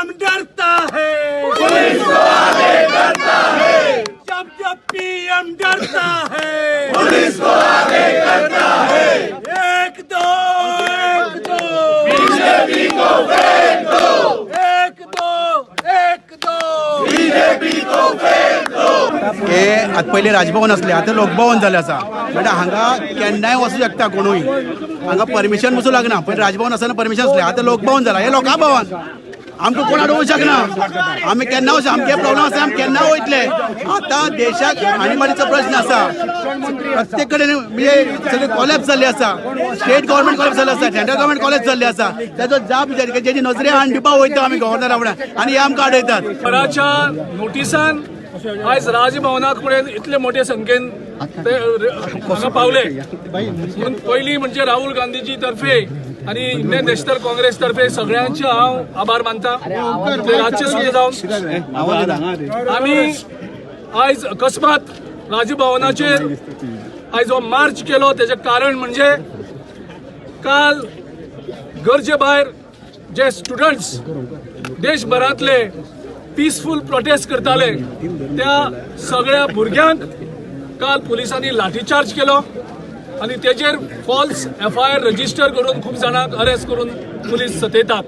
PM डरता है, police को आगे करता है। जब जब पीएम डरता है, पुलिस को आगे करता है। एक दो, एक दो, बीजेपी को फेंक दो। एक दो, एक दो, बीजेपी को फेंक दो। हे आतां पयलीं राजभवन आसलें, आतां लोकभवन जालें आसा. म्हणल्यार हांगा केन्नाय वचूं शकता कोणूय, हांगा परमिशन पसून लागना. पयलीं राजभवन आसतना परमिशन आसलें, आतां लोकभवन जालां. हें लोकां भवन, आमकां कोण आडोवंक शकना. आमी केन्ना वचूं, आमचे प्रॉब्लम आसा, आमी केन्ना वयतले. आतां देशाक आणीबाणीचो प्रश्न आसा. प्रत्येक कडेन म्हणजे सगळे कॉलॅप्स जाल्ले आसा. स्टेट गव्हर्मेंट कॉलॅप्स जाल्ले आसा, सेंट्रल गव्हर्मेंट कॉलॅप्स जाल्ले आसा. ताचो जाप विचार जेची नजरे हाडून दिवपा वयता आमी गव्हर्नरा फुडें आनी हे आमकां आडयतात. घराच्या नोटिसान आयज राजभवना कडेन इतले मोठे संख्येन ते हांगा पावले म्हणून पयली म्हणजे राहुल गांधीजी तर्फे आणि इंडियन नॅशनल काँग्रेस तर्फे सगळ्यांचे हांव आभार मानता. ते रातचे सुद्दां जावन आमी आयज अकस्मात राजभवनाचेर आयज हो मार्च केलो. तेजें कारण म्हणजे काल गरजे भायर जे स्टुडंट्स देशभरांतले पिसफूल प्रोटेस्ट करताले, त्या सगळ्या भुरग्यांक काल पुलिसांनी लाठीचार्ज केलो आनी तेजेर फॉल्स एफआयआर रजिस्टर करून खूब जाणांक अरेस्ट करून पुलीस सतयतात.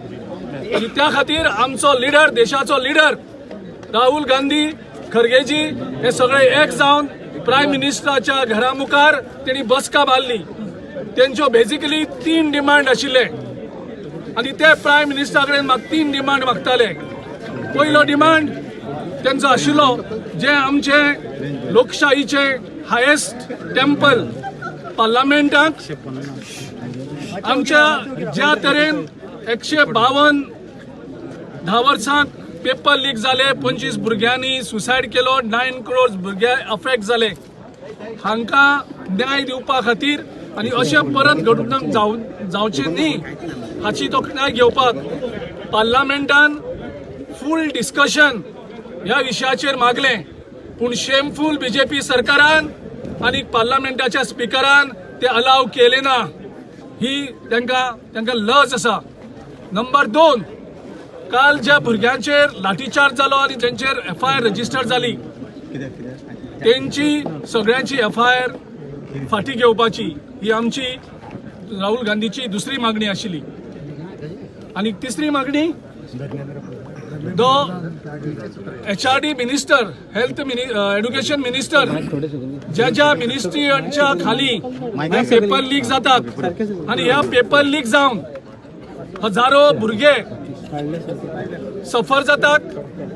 आनी त्या खातीर आमचो लिडर, देशाचो लिडर राहुल गांधी, खरगेजी हे सगळे एक जावन प्रायम मिनिस्टराच्या घरा मुखार तेणी बसका मारली. तेंच्यो बेजिकली तीन डिमांड आशिल्ले आनी ते प्रायम मिनिस्टरा कडेन तीन डिमांड मागताले. पयलो डिमांड तेंचो आशिल्लो, जे आमचे लोकशाहीचे हायेस्ट टेम्पल पार्लमेंटाक आमच्या ज्या तरेन 152 10 वर्सां पेपर लीक जाले, 25 भुरग्यांनी सुसायड केलो, 9 क्रोर्स भुरगे अफेक्ट जाले, हांकां न्याय दिवपा खातीर आनी अशें परत घडून जावचें न्ही हाची तोखणाय घेवपाक पार्लमेंटान फूल डिस्कशन ह्या विशयाचेर मागलें. पूण शेमफूल बीजेपी सरकारान आनी पार्लमेंटाच्या स्पिकरान ते अलाव केले ना. ही तांकां लज आसा. नंबर 2, काल ज्या भुरग्यांचेर लाठीचार्ज जालो आनी जेंचेर एफआयआर रजिस्टर जाली, तेंची सगळ्यांची एफआयआर फाटी घेवपाची ही आमची राहुल गांधीची दुसरी मागणी आशिल्ली. आनी तिसरी मागणी, the HRD minister, health education minister, ज्या ज्या मिनिस्ट्रीच्या खाली हे पेपर लीक जातात आणि ह्या पेपर लीक जावन हजारो भुरगे सफर जातात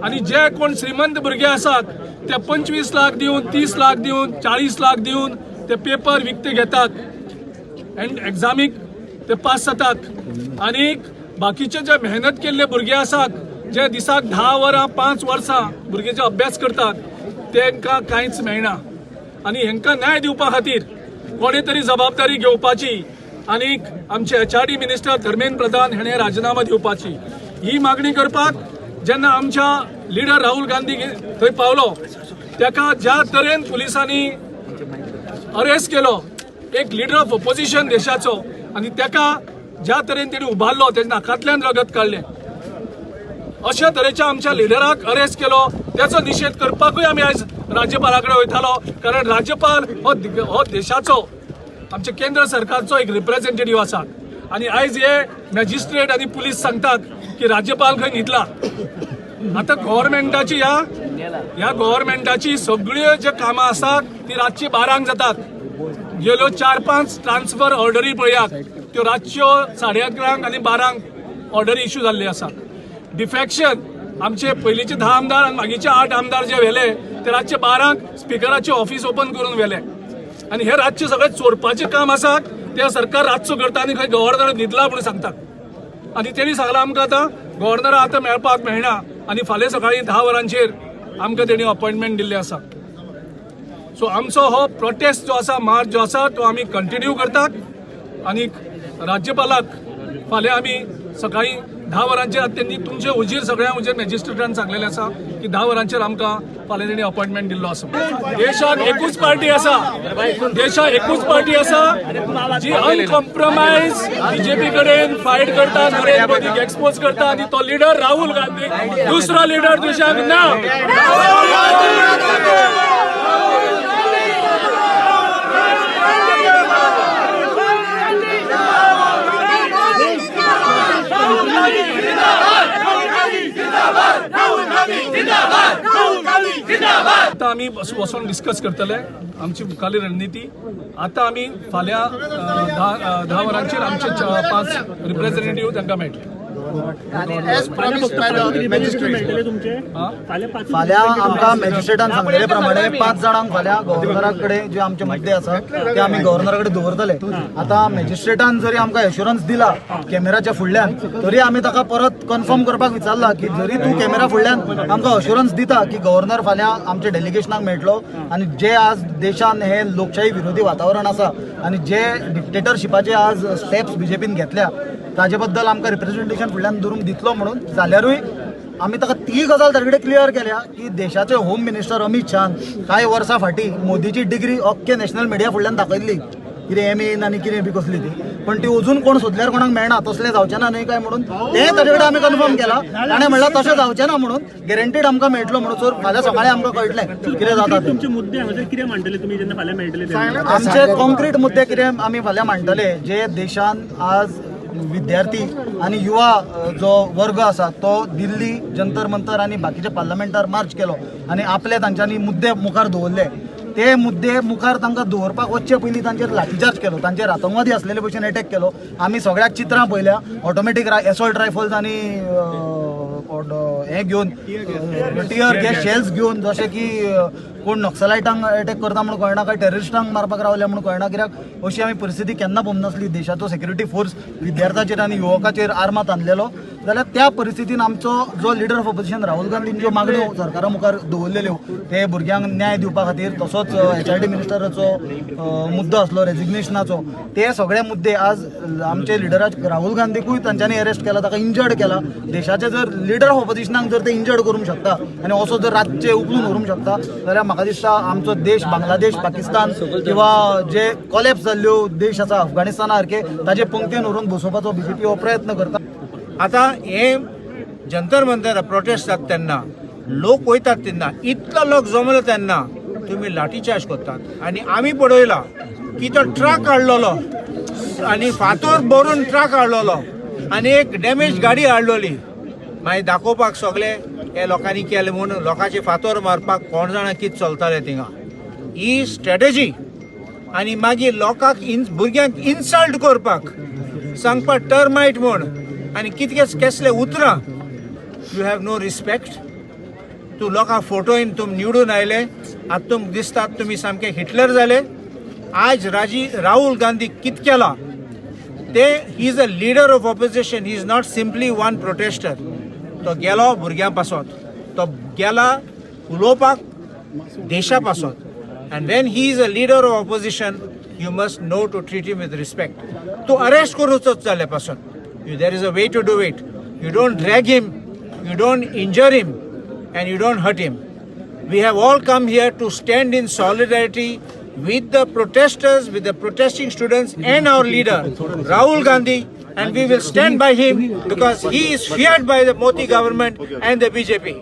आणि जे कोण श्रीमंत भुरगे आसात ते 25 लाख दिवन, 30 लाख दिवन, 40 लाख दिवन ते पेपर विकते घेतात अँड एग्जामीक ते पास जातात. आनी बाकीचे जे मेहनत केल्ले भुरगे आसात, जे दिसाक 10 वरां, 5 वर्सां भुरग्याचो अभ्यास करतात, तांकां कांयच मेळना. आनी हांकां न्याय दिवपा खातीर कोणे तरी जबाबदारी घेवपाची आनी आमचे एचआरडी मिनिस्टर धर्मेंद्र प्रधान हेणे राजीनामा दिवपाची ही मागणी करपाक जेन्ना आमच्या लिडर राहुल गांधी थंय पावलो, ताका ज्या तरेन पुलिसांनी अरेस्ट केलो, एक लिडर ऑफ ओपोजिशन देशाचो, आनी ताका ज्या तरेन तेणी उबारलो, तेच्या नाकांतल्यान रगत काडलें, अशा तरेच्या आमच्या लिडराक अरेस्ट केलो, त्याचो निशेध करपाकूय आमी आयज राज्यपाला कडेन वयतालो. कारण राज्यपाल हो देशाचो, आमच्या केंद्र सरकारचो एक रिप्रेझेंटेटिव्ह आसा. आनी आयज हे मॅजिस्ट्रेट आनी पुलीस सांगतात की राज्यपाल खंय न्हिदला. आतां गव्हर्मेंटाची ह्या ह्या गव्हर्मेंटाची सगळ्यो जे कामां आसात ती रातची 12ंक जातात. गेल्यो चार पांच ट्रान्सफर ऑर्डरी पळयात, त्यो रातच्यो 11:30 आनी 12ंक ऑर्डरी इश्यू जाल्ली आसात. डिफॅक्शन, आमचे पयलींचे 10 आमदार आनी मागीरचे आठ आमदार जे व्हेले, ते रातचे 12ंक स्पिकराचे ऑफिस ओपन करून व्हेले. आनी हे रातचे सगळे चोरपाचें काम आसा ते सरकार रातचो करता आनी खंय गव्हर्नर न्हिदला म्हणून सांगतात. आनी तेणी सांगलां आमकां, आतां गव्हर्नर आतां मेळपाक मेळना आनी फाल्यां सकाळीं 10 वरांचेर आमकां तेणी अपॉयंटमेंट दिल्ली आसा. सो आमचो हो प्रोटेस्ट जो आसा, मार्च जो आसा, तो आमी कंटिन्यू करतात आनी राज्यपालाक फाल्यां आमी सकाळीं 10 वरांचेर आतां तेंनी तुमचे हुजीर, सगळ्यां हुजीर मॅजिस्ट्रेटान सांगलेलें आसा की 10 वरांचेर आमकां फाल्यां तेणी अपॉयंटमेंट दिल्लो आसा. देशाक एकूच पार्टी आसा, देशाक एकूच पार्टी आसा जी अनकॉम्प्रोमायज बीजेपी कडेन फायट करता, नरेंद्र मोदीक एक्सपोज करता आनी तो लिडर राहुल गांधी. दुसरो लिडर देशाक ना. आता आमी वचोन डिस्कस करतले आमची मुखाली रणनिती. आता आमी फाल्यां 10 वरांचेर आमचे पांच रिप्रेझेंटेटिव्ह तांकां मेळटले. फाल्यां आमकां मॅजिस्ट्रेटान सांगलेले प्रमाणे पांच जाणांक फाल्यां गव्हर्नरा कडेन जे आमचे मुद्दे आसा ते आमी गव्हर्नरा कडेन दवरतले. आतां मॅजिस्ट्रेटान जरी आमकां एश्युरन्स दिला कॅमेराच्या फुडल्यान, तरी आमी ताका परत कन्फर्म करपाक विचारला की जरी तूं कॅमेरा फुडल्यान आमकां अश्युरन्स दिता की गव्हर्नर फाल्यां आमच्या डेलिगेशनाक मेळटलो आनी जे आज देशान हे लोकशाही विरोधी वातावरण आसा आनी जे डिक्टेटरशिपाचे आज स्टेप्स बीजेपीन घेतल्या ताजे बद्दल आमकां रिप्रेझेंटेशन फुडल्यान दवरूंक दितलो म्हणून, जाल्यारूय आमी ताका ती गजाल ताजे कडेन क्लियर केल्या की देशाचे होम मिनिस्टर अमीत शहान कांय वर्सां फाटीं मोदीची डिग्री अख्खे नॅशनल मिडिया फुडल्यान दाखयल्ली, कितें एम एन आनी कितें बी कसली ती, पण ती अजून कोण सोदल्यार कोणाक मेळना. तसलें जावचें ना न्हय काय म्हणून तें ताजे कडेन आमी कन्फर्म केलां. ताणें म्हणलां तशें जावचें ना म्हणून, गॅरंटीड आमकां मेळटलो म्हणून. सो फाल्यां सकाळीं आमकां कळटलें कितें जाता तें. तुमचे मुद्दे हांगासर कितें मांडटले तुमी जेन्ना फाल्यां मेळटले तेन्ना? आमचे कॉन्क्रीट मुद्दे कितें आमी फाल्यां मांडटले, जे देशान आज विद्यार्थी आनी युवा जो वर्ग आसा तो दिल्ली जंतर मंतर आनी बाकीच्या पार्लमेंटार मार्च केलो आनी आपले तांच्यांनी मुद्दे मुखार दवरले, ते मुद्दे मुखार तांकां दवरपाक वचचे पयलीं तांचेर लाठीचार्ज केलो, तांचेर आतंकवादी आसलेले भशेन एटॅक केलो. आमी सगळ्याक चित्रां पळयल्या, ऑटोमॅटीक एसॉल्ट रायफल्स आनी हें घेवन, टियर गॅस शेल्स घेवन, जशें की कोण नक्सलायटांक एटॅक करता म्हणून कळना, काय टेररिस्टांक मारपाक रावल्या म्हणून कळना, कित्याक अशी आमी परिस्थिती केन्ना पळोवंक नासली. देशाचो सेक्युरिटी फोर्स विद्यार्थ्याचेर आनी युवकाचेर आर्मां ताणलेलो जाल्यार त्या परिस्थितीन आमचो जो लिडर ऑफ ऑपोजिशन राहुल गांधीन ज्यो मागण्यो सरकारा मुखार दवरलेल्यो ते भुरग्यांक न्याय दिवपा खातीर, तसोच एचआरडी मिनिस्टराचो मुद्दो आसलो रेजिग्नेशनाचो, ते सगळे मुद्दे आज आमचे लिडराक राहुल गांधीकूय तांच्यांनी अरेस्ट केला, ताका इंजर्ड केला. देशाचे जर लिडर ऑफ ऑपोजिशनाक जर ते इंजर्ड करूंक शकता आनी असो जर रातचे उखलून व्हरूंक शकता जाल्यार म्हाका दिसता आमचो देश बांगलादेश, पाकिस्तान किंवा जे कॉलॅप्स जाल्ल्यो देश आसा अफगाणिस्ताना सारके, ताजे पंक्तीन व्हरून बसोवपाचो बीजेपी हो प्रयत्न करता. आतां हे जंतर मंतर प्रोटेस्ट जाता तेन्ना लोक वयतात, तेन्ना इतलो लोक जमलो तेन्ना तुमी लाठीचार्ज करतात आनी आमी पळयला की तो ट्रक हाडलेलो आनी फातोर भरून ट्रक हाडलेलो आनी एक डॅमेज गाडी हाडलेली. मागीर दाखोवपाक सगळे हे लोकांनी केले म्हणून लोकांचे फातोर मारपाक कोण जाणा कितें चलतालें थिंगा. ही स्ट्रॅटेजी आनी मागीर लोकांक इन भुरग्यांक इन्सल्ट करपाक सांगपाक टर्मायट म्हूण आनी कितके केसले उतरां. You have no respect. तूं लोकांक फोटोइन तुम निवडून आयले, आतां तुमकां दिसतात तुमी सामके हिटलर जाले. आज राजी राहुल गांधी कित केला ते, he is a leader of opposition, he is not simply one protester. तो गेलो भुरग्यां पासत, तो गेला उलोवपाक देशा पासत, and when he is a leader of opposition, you must know to treat him with respect. तूं अरेस्ट करूचोच जाले पासून you there is a way to do it. You don't drag him, you don't injure him and you don't hurt him. We have all come here to stand in solidarity with the protesters, with the protesting students and our leader, Rahul Gandhi, and we will stand by him because he is feared by the Modi government and the BJP.